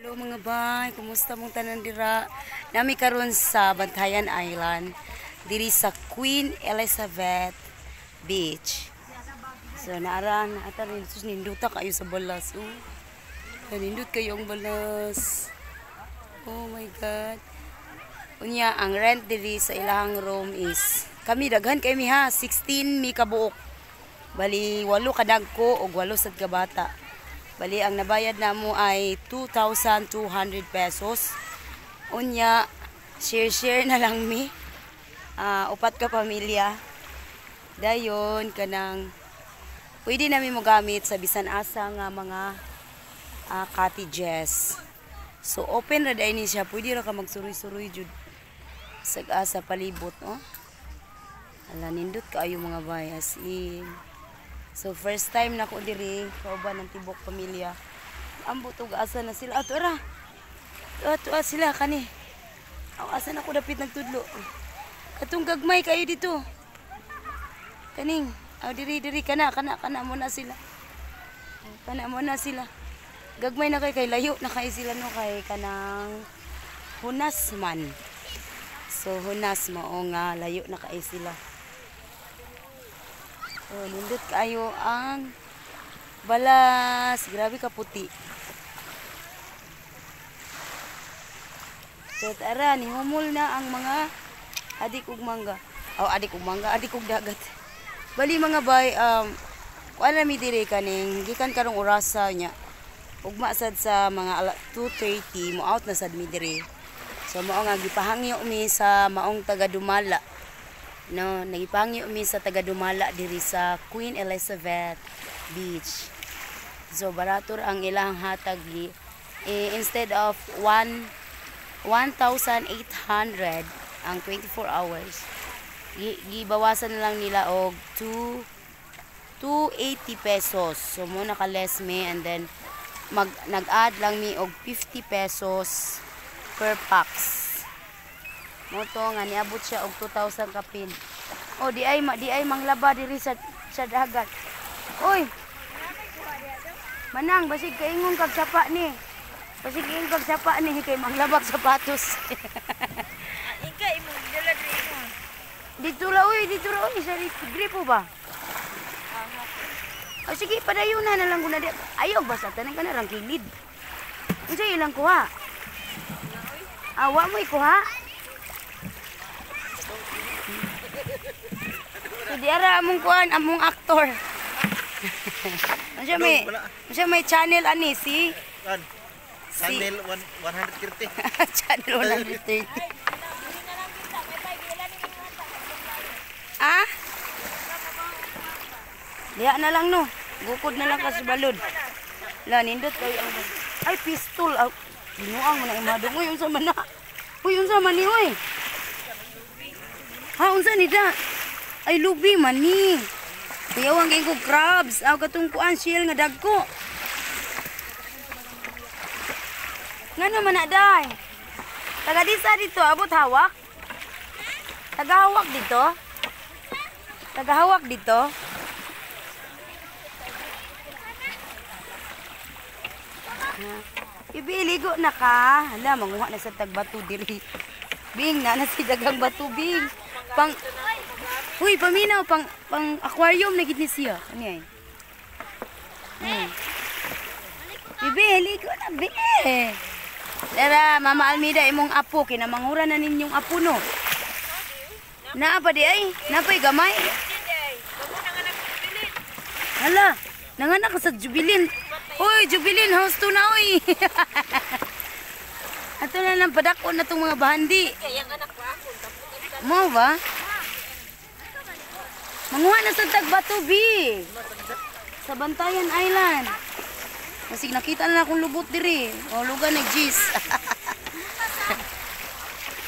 Hello mga bay, kumusta mong tanan dira? Nami karon sa Bantayan Island, diri sa Queen Elizabeth Beach. So naara na ata rin sus ninduta kayo sa balas. Oh. Nindot kayo ang balas. Oh my God. Unya ang rent diri sa ilahang room is kami daghan kay mi ha, 16 mi kabuok. Bali 8 ka dagko og 8 sad ka bata. Bali ang nabayad namo ay 2,200 pesos. Unya share-share na lang mi. Upat ka pamilya. Dayon kanang pwede nami mo gamit sa bisan asa nga mga cottages. So open ra dai ni siya, pwede ra ka magsuroy-suroy jud sa asa palibot, oh. Ala, nindot kaayo mga bay, as in. So first time na ko diri kauban ng tibok pamilya. Ambot og asa na sila. Ato ra. Ato sila kani. Aw, asa na ko dapit nagtudlo. Katong gagmay kayo dito. Kaning, aw diri diri kana kana kana mo na sila. Kana mo na sila. Gagmay na kay layo na kay sila no kay kanang hunas man. So hunas mao nga layo na kay sila. Oh, nindot kayo ang balas. Grabe ka puti. So tara, nihumol na ang mga adik ug mangga. Oh, adik ug mangga, adik ug dagat. Bali mga bay, kuan na mi diri kaning gikan karong orasa nya. Ugma sad sa mga 2:30 mo out na sad mi diri. So mao nga gipahangyo mi sa maong taga Dumala. No, nagipangyo mi sa taga Dumala diri sa Queen Elizabeth Beach. So barato ra ang ilang hatag instead of 1,800 ang 24 hours. Gibawasan na lang nila og 280 pesos. So mo naka-less mi and then nag-add lang mi og 50 pesos per pax. Moto nga niabot siya og 2,000 kapin. Oh, di ay manglaba diri sa dagat. Oy. Manang basig kaingon kag sapa ni. Basig ingon kag sapa ni kay manglabag sapatos. Ika imong dala diri mo. Dito la oy, dito ra oy sa gripo ba? Oh, sige padayon na lang guna di. Ayaw basta tanan ka na rang kilid. Unsa ilang kuha? Awa mo ikuha. So diara among kuan, among aktor. Unsa may channel ani si? Channel 130. Channel 130. Ah? Diha na lang no. Gukod na lang kasi balod. La nindot kayo ang ay pistol. Binuang mo na imadong. Uy, unsa man na? Uy, unsa man ni oy? Ha, unsa ni da? Ay lubi man ni. Kuyaw ang kay crabs. Aw katong kuan shell nga dagko. Ngano man na day? Taga disa dito abot hawak? Taga hawak dito? Taga hawak dito? Bibi, ligo na ka. Hala, manguha na sa tagbato diri. Bing, na si dagang bato, bing. Pang, uy, paminaw, pang aquarium na gid ni siya. Ano yan? Bibi, ligo na, bi. Tara, Mama Almida, imong apo. Kinamangura na ninyong apo, no? Naa pa di ay? Naa pa'y gamay? Hala, nanganak ka sa Jubilin. Uy, Jubilin, house to na, uy. Ato na lang, padakon na itong mga bahandi. Mo ba? Manguha na sa tagbato, bi. Sa Bantayan Island. Kasi nakita na akong lubot diri. O, lugar na gis.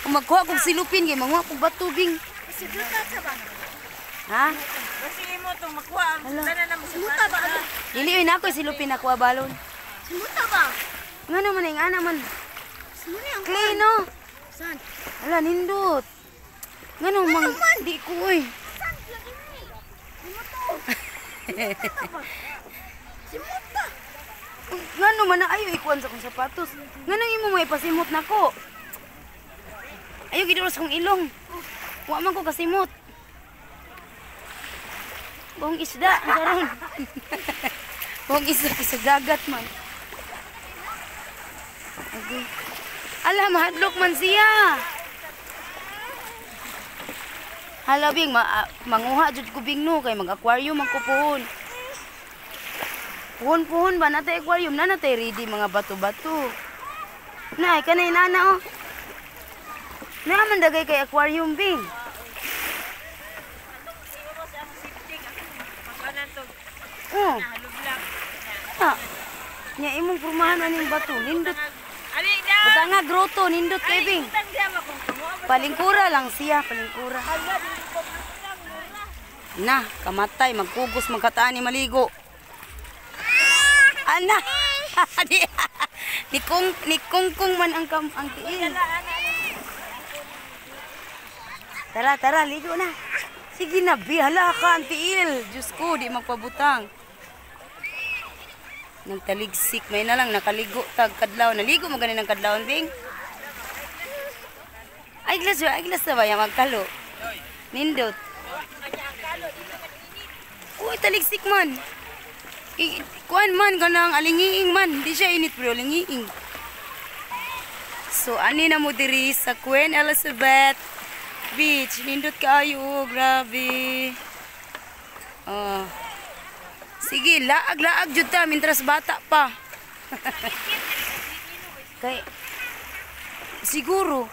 Kung magkuha kong silupin, kay manguha kong bato, bing. Ha? Kasi imo tong makuha ang tanan na mo. Simuta ba? Dili oy nako silupin ako balon. Simuta ba? Ngano man ing ana man? Simuta ang clay no. San? Ala nindot. Ngano mang di ko oy. San lagi ni? Simuta. Simuta. Ngano man na ayo ikuan sa akong sapatos. Nganong imo may pasimot nako? Ayo giduros kong ilong. Wa man ko kasimot. Buong isda ang karon. Buong isda sa dagat man. Okay. Ala, mahadlok man siya. Hala bing, manguha jud ko bing no kay mag-aquarium man ko puhon. Puhon-puhon ba natay aquarium na natay ready mga bato-bato. Nay, kanay nana oh. Naa man dagay kay aquarium bing. Oh. Ah. Nya imong pormahan aning bato nindot. Buta nga groto nindot kay bing. Palingkura lang siya, palingkura. Na, kamatay magkugos magkataan ni maligo. Ana. Ni kungkung man ang ang tiil. Tara, tara, ligo na. Sige na, bi, hala ka ang tiil. Diyos ko, di magpabutang. Nagtaligsik, may na lang, nakaligo, tag kadlaw. Naligo mo ganin ang kadlawon, bing? Ay, glass ba? Ay, glass na ba? Yung magkalo. Nindot. Uy, taligsik man. Kuan man, kanang alingiing man. Hindi siya init, pero alingiing. So, ani na mo diri sa Queen Elizabeth Beach. Nindot kaayo, grabe. Oh. Sige, laag-laag jud ta mintras bata pa. Kay siguro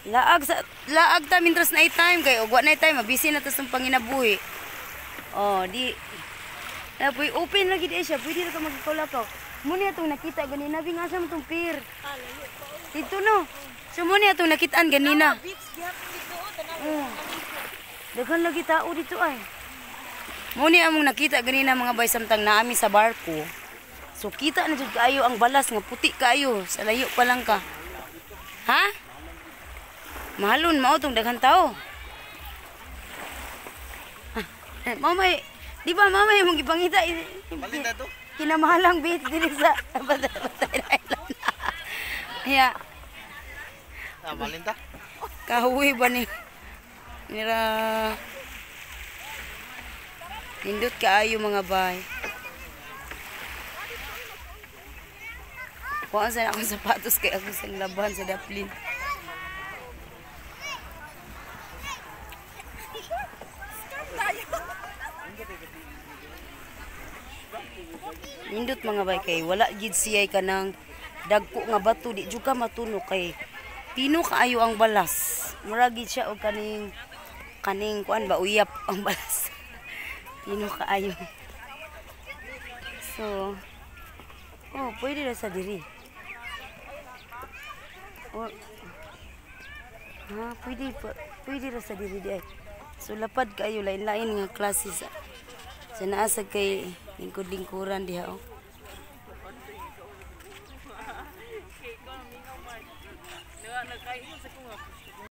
laag ta mintras na time kay og wa na time, mabisi na ta sa panginabuhi. Oh, di na puy open lagi di siya, pwede ra ka magkaw-lakaw. Muna atong nakita ganina, bing asa man tong pier. Dito no. So muna atong nakitaan ganina. Oh. Daghan lagi tao dito ay. Muna among nakita ganina mga bay samtang naami sa barko. So kita na jud kaayo ang balas nga puti kaayo sa layo pa lang ka. Ha? Mahalon mao tong daghan tao. Mamay, di ba mamay mong gipangita? Palit to. Kinamahalang beach diri sa Bantayan Island. Ya. Ah, malinta. Kahuwi ba ni? Nira. Nindot kaayo mga bay. Kuhaan sana akong sapatos kay ako sa laban sa daplin. Nindot mga bay kay wala gid siya kanang dagko nga bato, di jud ka matuno kay pino kaayo ang balas. Mura gid siya og kaning kaning kuan ba uyap ang balas. Pino kaayo. So, oh, pwede na sa diri. Oh, ha, pwede pwede ra sa diri di ay. So lapad kaayo lain-lain nga klase sa naasa kay lingkod-lingkuran diha oh.